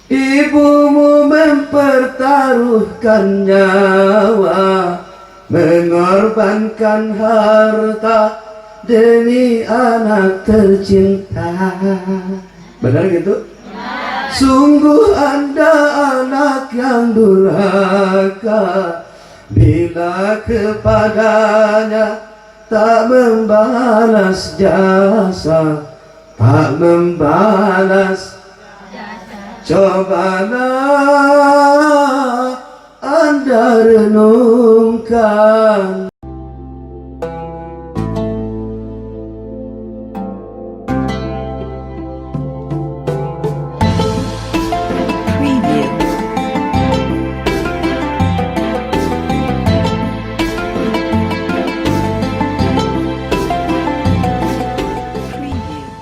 Ibumu mempertaruhkan nyawa, mengorbankan harta demi anak tercinta. Benar gitu? Sungguh Anda anak yang durhaka bila kepadanya tak membalas jasa, tak membalas. Cobalah Anda renungkan. Preview. Preview.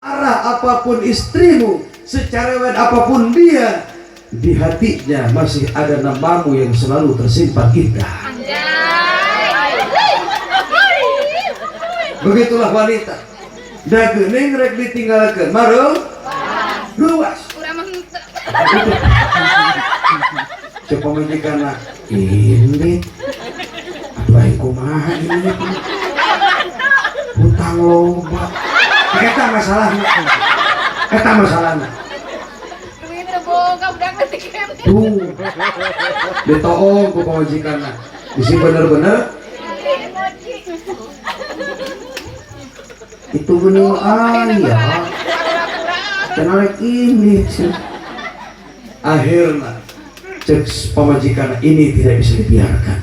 Arah apapun istrimu, secerewet apapun dia, di hatinya masih ada namamu yang selalu tersimpan indah. Begitulah wanita. Da geuning rek ditinggalkeun marung luas. Cek pamajikanna ini, aduh, aing kumaha ini, hutang loba. Eta masalahna, eta masalahna. Duit teu boga, budak leutik. Tuh ditoong ku pamajikanna, bisi bener-bener itu bener aya cenah rek ini. Akhirnya cek pamajikan, ini tidak bisa dibiarkan.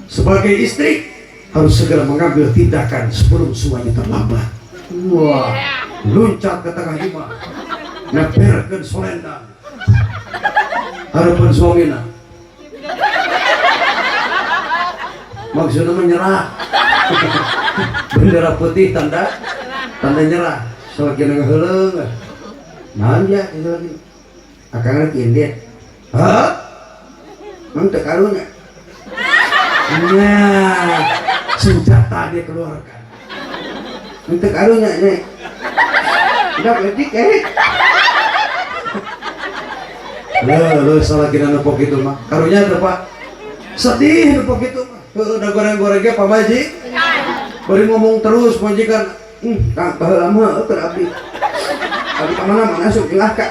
Sebagai istri harus segera mengambil tindakan sebelum semuanya terlambat. Wah, loncat ke tengah imah, neperkeun solendang harapan suamina, maksudnya menyerah. Bendera putih tanda tanda nyerah. Selagi ngaheuleung, naon ya itu lagi, akang rek indit. Hah? Mang teu karunya. Nah, senjata dia keluarkan. Teu karunya nya. Udah letik eh. Loh, lo salah kira nepok itu mah. Karunya tuh, Pak. Sedih nepok itu mah. Heuh, udah goreng-gorengnya pamaji. Bari ngomong terus majikan. Kang, baheula mah keur abdi. Abdi ka mana mana asup ngilah ka.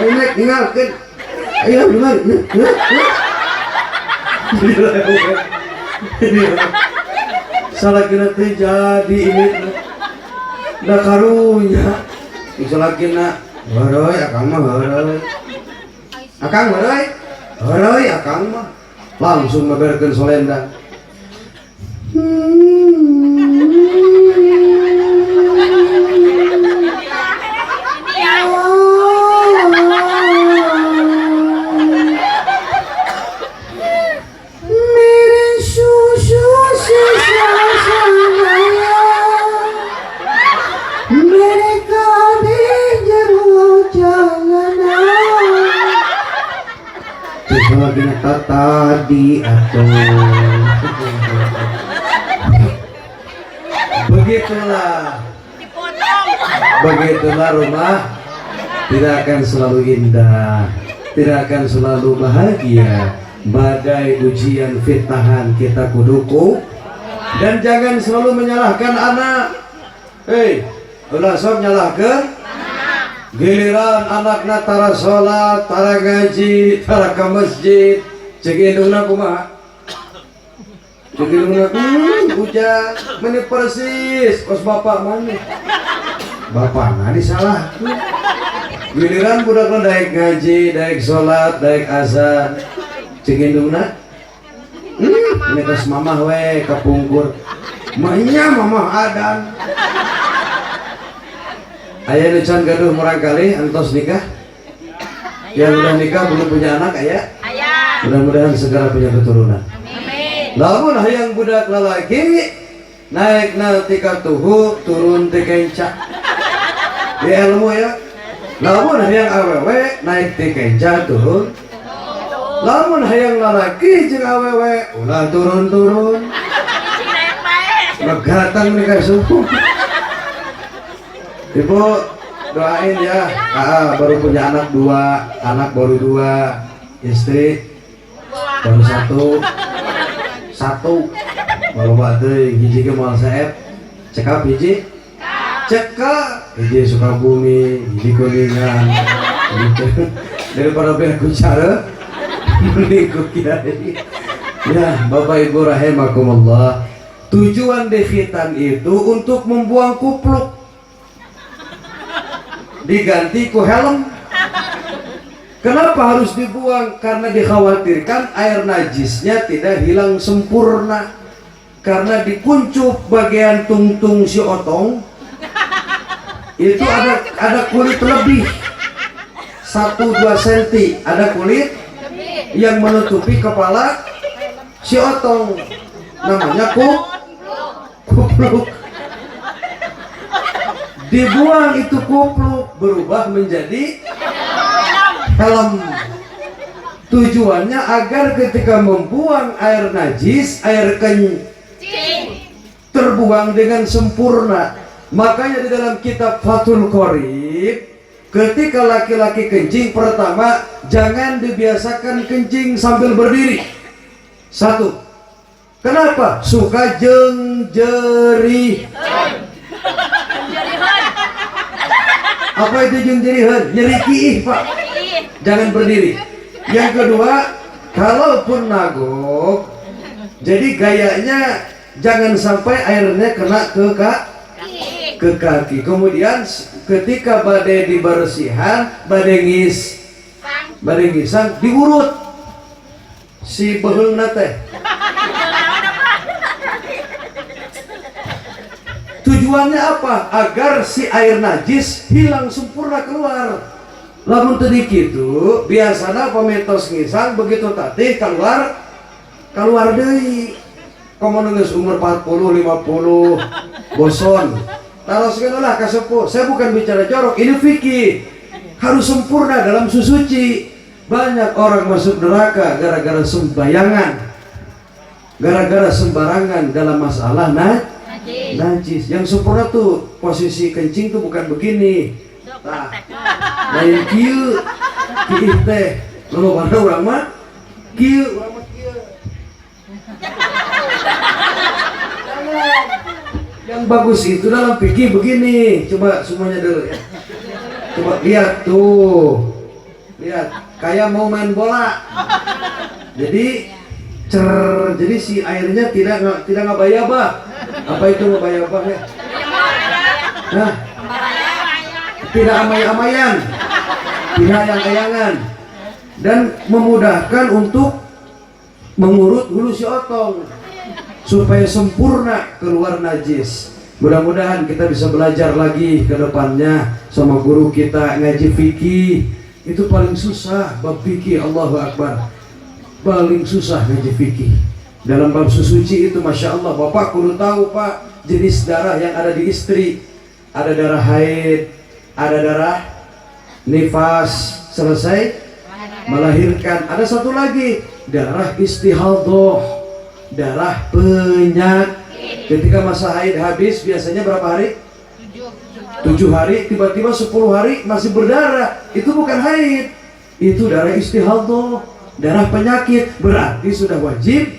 Ayo rek ninggalkeun. Ayo gimana? Salah kira teh jadi ini. Da karunya. Salah kira heureuy akang mah heureuy. Akang heureuy. Heureuy akang mah. Langsung beberkeun solendang. मेरे शू से आया मेरे कांधे जरूर चलना. Lagi tadi atau begitulah, begitulah rumah tidak akan selalu indah, tidak akan selalu bahagia. Badai ujian fitnahan kita kuduku dan jangan selalu menyalahkan anak. Hei, ulah sok nyalahkan. Giliran anakna tara sholat, tara ngaji, tara ke masjid, cek indungna kumaha? Cek indungna, hujan meni persis kos bapak mana, bapak mana disalah. Giliran budakna daek ngaji, daek sholat, daek azan, cek indungna, ini kos mamah we kapungkur mahnya mamah adan. Aya nu can gaduh murangkalih entos nikah? Yang udah nikah belum punya anak aya? Aya. Mudah-mudahan segera punya keturunan. Amin. Lamun hayang budak lalaki, naik ti katuhu turun ti kenca. Di ilmu ya. Lamun hayang awewe, naik ti kenca turun. Lamun hayang lalaki jeung awewe, ulah turun-turun. Naik bae. Megatang nikah suku. Ibu, Doain ya. Ah, baru punya anak dua, anak baru dua, istri baru satu, satu. Baru batu hiji ge moal seep. Cekap hiji? Cekap. Hiji Sukabumi, hiji Kuningan. Gitu. Daripada biar ku cara mending ku kiai. Ya, Bapak Ibu rahimakumullah. Tujuan dikhitan itu untuk membuang kupluk. Diganti ku helm. Kenapa harus dibuang? Karena dikhawatirkan air najisnya tidak hilang sempurna. Karena dikuncup bagian tungtung si otong itu ada kulit lebih 1-2 cm, ada kulit yang menutupi kepala si otong, namanya kupluk. Dibuang itu kupluk, berubah menjadi helm. Tujuannya agar ketika membuang air najis, air kencing terbuang dengan sempurna. Makanya di dalam kitab Fathul Qorib, ketika laki-laki kencing, pertama jangan dibiasakan kencing sambil berdiri. Satu. Kenapa? Suka jeng jerih. Apa itu jeng jerihan? Nyeri kiih, Pak. Jangan berdiri. Yang kedua, kalaupun nagok, jadi gayanya jangan sampai airnya kena ke kaki. Kemudian ketika bade dibersihan, bade ngisang diurut si beheungna teh. Tujuannya apa? Agar si air najis hilang sempurna keluar. Lamun teu kitu, biasana pamitos ngisang begitu tatih keluar, keluar deui. Komo nu geus umur 40, 50, boson. Taroskeun lah ka sepuh. Saya bukan bicara jorok, ini fikih. Harus sempurna dalam susuci. Banyak orang masuk neraka gara-gara sembayangan. Gara-gara sembarangan dalam masalah najis. Yang sempurna tuh posisi kencing tuh bukan begini. Tah. Lain kieu, kieu teh. Lalu mana urang mah? Kieu, urang mah kieu. Yang bagus itu dalam fikih begini. Coba semuanya dulu ya. Coba lihat tuh. Lihat, kayak mau main bola. Jadi cer, jadi si airnya tidak ngabayabah. Apa itu ngabayabah ya? Nah, tidak amay-amayan, tidak ayang-ayangan, dan memudahkan untuk mengurut hulu si otong supaya sempurna keluar najis. Mudah-mudahan kita bisa belajar lagi ke depannya sama guru kita ngaji fikih. Itu paling susah bab fikih, Allahu Akbar. Paling susah ngaji fikih. Dalam bab susuci itu Masya Allah, Bapak kudu tahu Pak, jenis darah yang ada di istri. Ada darah haid, ada darah nifas, selesai melahirkan. Ada satu lagi, darah istihadhah, darah penyakit. Ketika masa haid habis biasanya berapa hari? 7 hari, tiba-tiba 10 hari masih berdarah. Itu bukan haid, itu darah istihadhah, darah penyakit. Berarti sudah wajib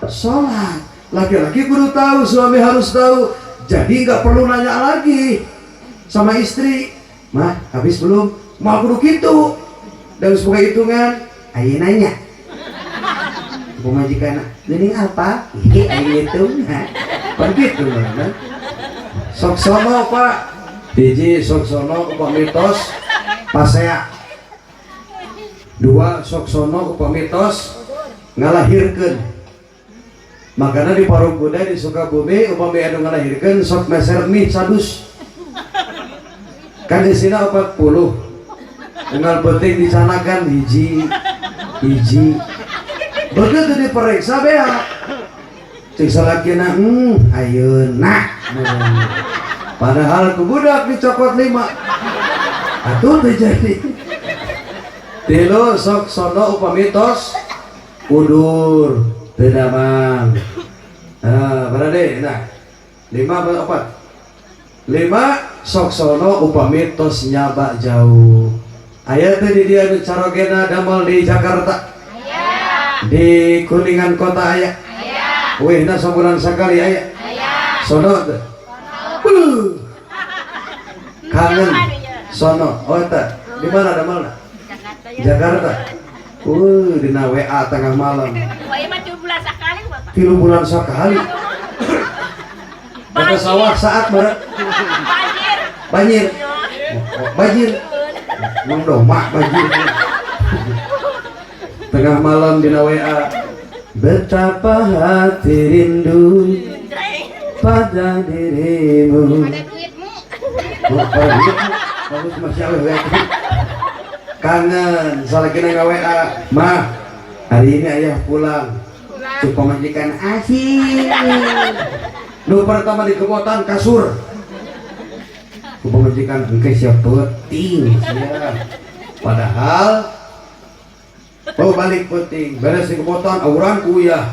sholat. Laki-laki kudu tahu, suami harus tahu. Jadi nggak perlu nanya lagi sama istri, mah habis belum? Mau kudu gitu. Dan sebagai hitungan, ayo nanya. Pemajikan, geuning apa? Ih, ayo ngitung. Pan gitu mana? Sok sono Pak. Hiji sok sono upami tos pasea. Dua sok sono upami tos ngalahirkeun. Makanya di Parung Kuda di Sukabumi upami anu ngalahirkeun sok meser mie sadus. Kan di sini 40. Unggal penting dicanakan hiji hiji. Begitu diperiksa beak. Cek salakina, ayeuna. Padahal ku budak dicokot 5. Atuh teu jadi. Tilu sok sono upami tos udur teu damang. Nah, berade, nah. 5 apa 4? 5 Sok sono upami tos nyaba jauh. Aya teh di dia nu carogena damel di Jakarta. Di Kuningan kota aya. Wihna sabulan sakali aya. Sono teh. Kangen sono. Oh eta di mana damelna? Jakarta. Dina WA tengah malam. Wah, mah 3 bulan sekali, Bapak. 3 bulan sekali. Ke sawah saat bareng. Banjir. Banjir. Oh, banjir. Emang doma banjir. Tengah malam dina WA. Betapa hati rindu pada dirimu. Ada duitmu. Oh, pada duitmu. Bagus masih awet WA. Kangen, salah kena nggak WA. Mah, hari ini ayah pulang. Tuh pamajikan asik. Nu pertama di kebotan kasur. Ku pamajikan engke siap peuting sia. Padahal oh balik peuting, beres di kebotan auran ku uyah.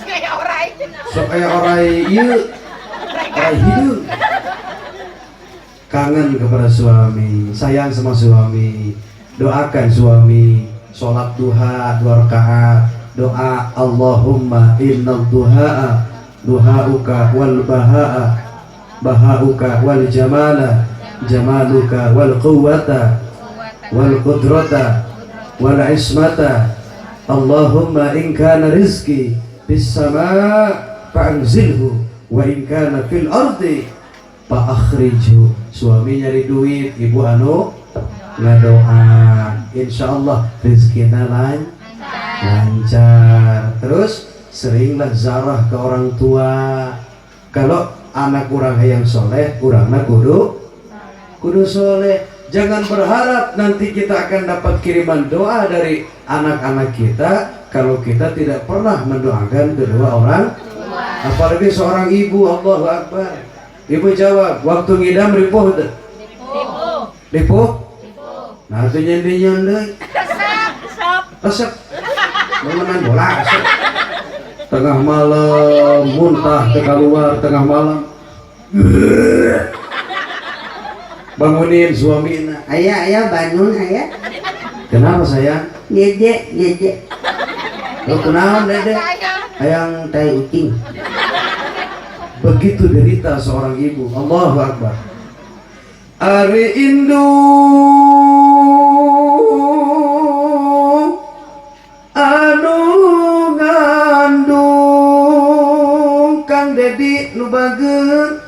Kayak orai. Sok aya orai ieu, orai hideung. Kangen kepada suami, sayang sama suami, doakan suami, sholat duha dua rakaat, doa Allahumma inna duhaa duhauka wal bahaa bahauka wal jamala jamaluka wal quwwata wal qudrata wal ismata. Allahumma in kana rizki bis sama fa'anzilhu wa in kana fil ardi fa'akhrijhu. Suami nyari duit, ibu anu ngadoa, insyaallah rezekina lancar. Terus seringlah zarah ke orang tua. Kalau anak urang hayang soleh, urangna kudu kudu soleh. Jangan berharap nanti kita akan dapat kiriman doa dari anak-anak kita kalau kita tidak pernah mendoakan kedua orang, apalagi seorang ibu. Allahu Akbar. Ibu jawab, waktu ngidam ripuh teu? Ripuh. Nah, itu nyendi nyendi. Resep, resep. Resep. Mau main bola resep. Tengah malam muntah ke keluar tengah malam. Bangunin suami. Ayah, ayah bangun, ayah. Kenapa, sayang? Dede, dede. Lo kunaon, dede? Hayang tai ucing. Begitu derita seorang ibu. Allahu Akbar. Ari indung anu ngandung Kang Dedi nu bager,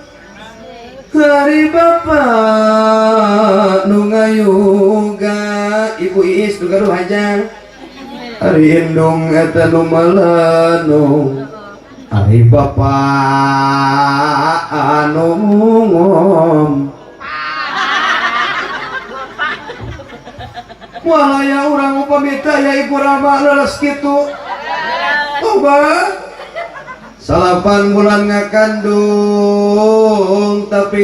ari bapak nu ngayuga Ibu Iis nu gaduh hajang, ari indung eta nu malanung, ari bapak anu ngom. Walaya urang upami teu aya ibu rama leres kitu. Toba. 9 bulan ngakandung tapi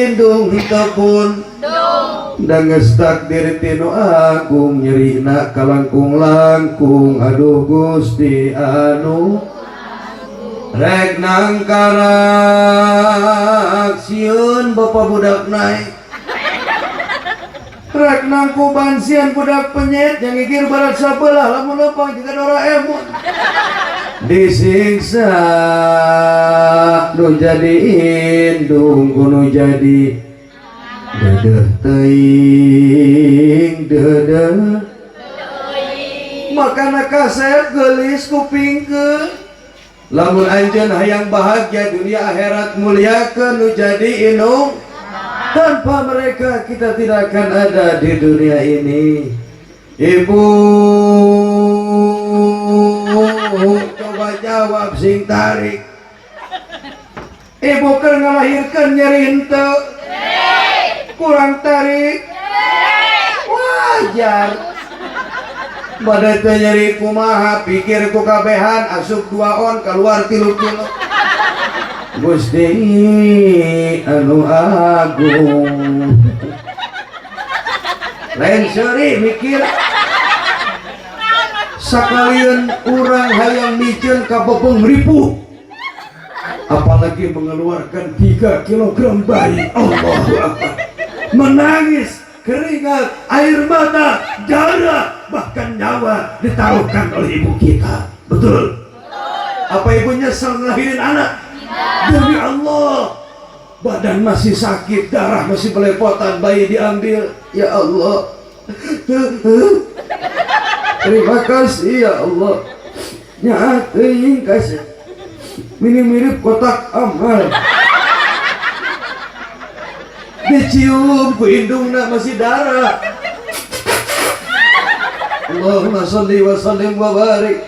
indung tepun. Dan geus takdir ti Nu Agung nyerina kalangkung-langkung. Aduh Gusti anu rek nangkarak sieun bapak budak naik, rek nangkuban sieun budak penyet yang gigir barat sabelah lamun lempang jiga Doraemon. Disiksa nu jadi indung ku nu jadi dedeh teuing, dedeh makana kasep geulis kupingkeun. Lamun anjeun hayang bahagia dunia akhirat, muliakeun nu jadi indung. Tanpa mereka kita tidak akan ada di dunia ini. Ibu coba jawab sing tarik. Ibu keur ngalahirkeun nyeri henteu? Kurang tarik wajar. Bade teu nyeri kumaha, pikir ku kabehan asup 2 on keluar 3 kilo. Gusti anu agung, lain seuri mikir. Sakalian urang hayang miceun ka bebeng ripuh. Apalagi mengeluarkan 3 kilogram bayi. Allahu Akbar. Menangis, keringat, air mata, darah, bahkan nyawa ditaruhkan oleh ibu kita. Betul? Apa ibu nyesel ngelahirin anak? Demi Allah, badan masih sakit, darah masih belepotan, bayi diambil. Ya Allah, terima kasih ya Allah. Nyaah teuing kasih. Mirip-mirip kotak amal. Dicium ku indungna masih darah. Allahumma salli wa sallim wa barik.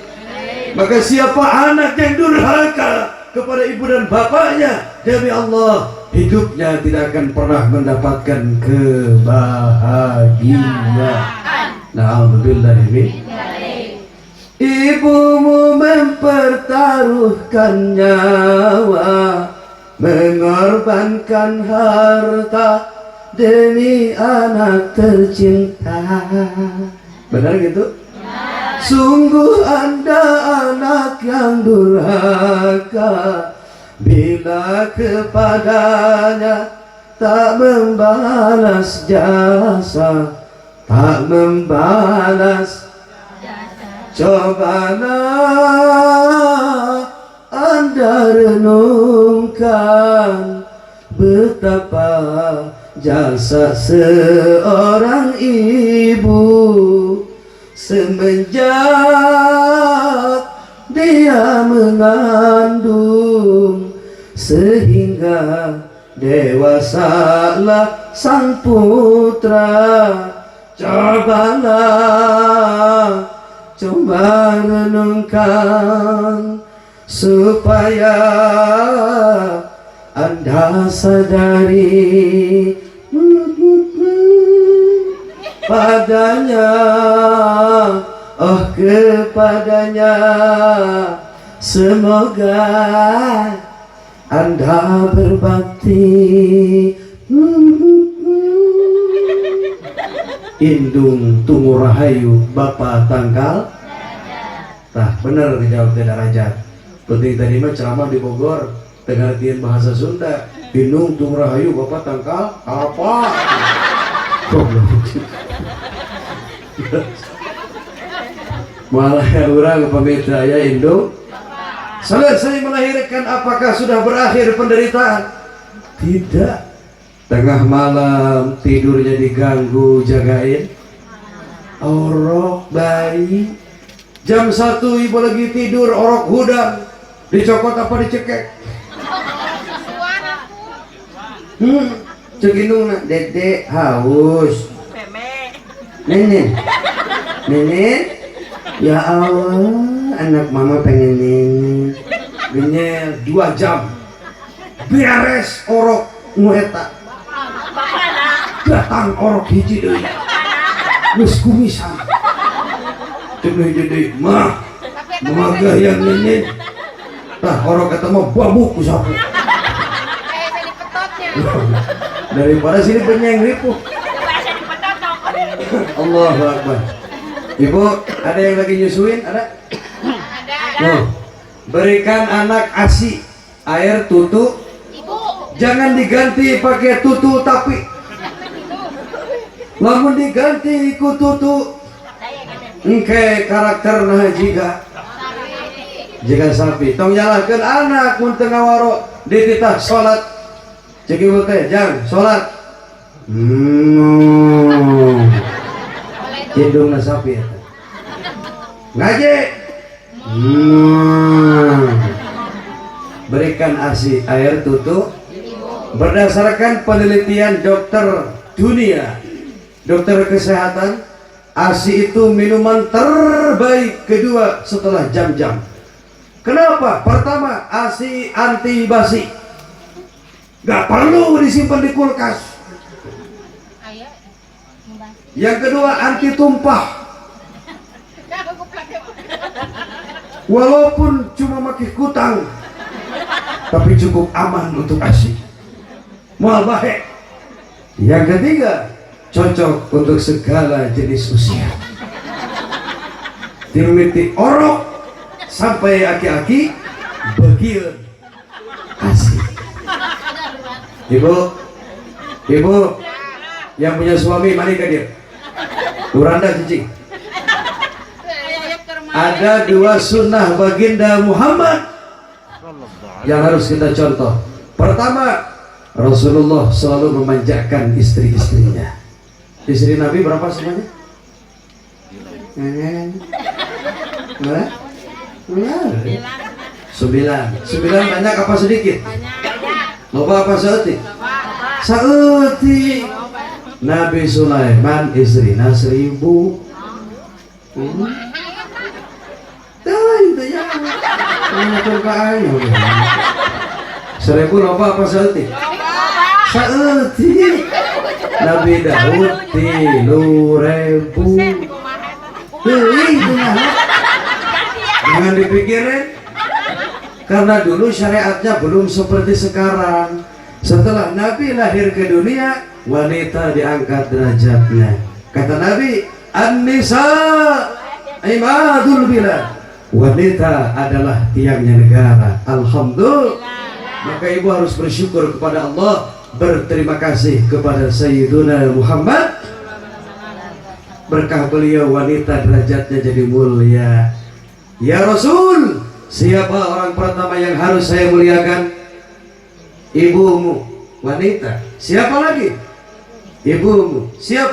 Maka siapa anak yang durhaka kepada ibu dan bapaknya, demi Allah hidupnya tidak akan pernah mendapatkan kebahagiaan. Na'udzubillah min. Ibumu mempertaruhkan nyawa, mengorbankan harta demi anak tercinta. Benar gitu? Sungguh Anda anak yang durhaka bila kepadanya tak membalas jasa, tak membalas. Cobalah Anda renungkan betapa jasa seorang ibu semenjak dia mengandung sehingga dewasalah sang putra. Cobalah, coba renungkan supaya Anda sadari padanya, oh kepadanya. Semoga Anda berbakti. Indung Tungu Rahayu, Bapak Tangkal. Tah, bener dijawab tidak rajat. Penting tadi mah ceramah di Bogor, tengartian bahasa Sunda. Indung Tungu Rahayu, Bapak Tangkal, apa? Goblok. Malah ya urang pamit aya indung. Selesai melahirkan, apakah sudah berakhir penderitaan? Tidak. Tengah malam tidurnya diganggu, jagain orok bayi. Jam 1 ibu lagi tidur, orok hudang, dicokot apa dicekek? Cek indungna, Dede haus. Nenek, nenek, ya Allah, anak mama pengen nenek. Genyel 2 jam, beres orok nu eta. Datang orok hiji deui. Geus kumisan. Cek nu hiji deui, mah. Mah yang nenek. Tah orok eta mah babuk ku sapu. Daripada sini penyeng ripuh. Allahu Akbar. Ibu, ada yang lagi nyusuin? Ada? Ada. Tuh. Berikan anak ASI air tutu. Ibu. Jangan diganti pakai tutu tapi. Lamun diganti ku tutu, engke karakterna jiga sapi. Tong nyalahkeun anak mun teu ngawaro dititah salat. Cek ibu teh, jang salat. Indungna sapi eta. Ngaji. Berikan ASI air tutu. Berdasarkan penelitian dokter dunia, dokter kesehatan, ASI itu minuman terbaik kedua setelah jam-jam. Kenapa? Pertama, ASI anti basi. Gak perlu disimpan di kulkas. Yang kedua, anti tumpah. Walaupun cuma pakai kutang, tapi cukup aman untuk ASI. Moal bahe. Yang ketiga, cocok untuk segala jenis usia. Dimimiti orok sampai aki-aki bagian. Kasih. Ibu, ibu yang punya suami mana ke dia? Kuranda cicing. Ada dua sunnah baginda Muhammad yang harus kita contoh. Pertama, Rasulullah selalu memanjakan istri-istrinya. Istri Nabi berapa semuanya? 9. 9 banyak apa sedikit? Loba apa saeutik? Saeutik. Nabi Sulaiman istrina 1000. Itu ya. 1000 loba apa saeutik? Saeutik. Nabi Daud 3000. Jangan dipikirin, karena dulu syariatnya belum seperti sekarang. Setelah Nabi lahir ke dunia, wanita diangkat derajatnya. Kata Nabi, An-nisa imadul bilad. Wanita adalah tiangnya negara. Alhamdulillah. Maka ibu harus bersyukur kepada Allah, berterima kasih kepada Sayyiduna Muhammad. Berkah beliau wanita derajatnya jadi mulia. Ya Rasul, siapa orang pertama yang harus saya muliakan? Ibumu, wanita. Siapa lagi? Ibumu. Siapa?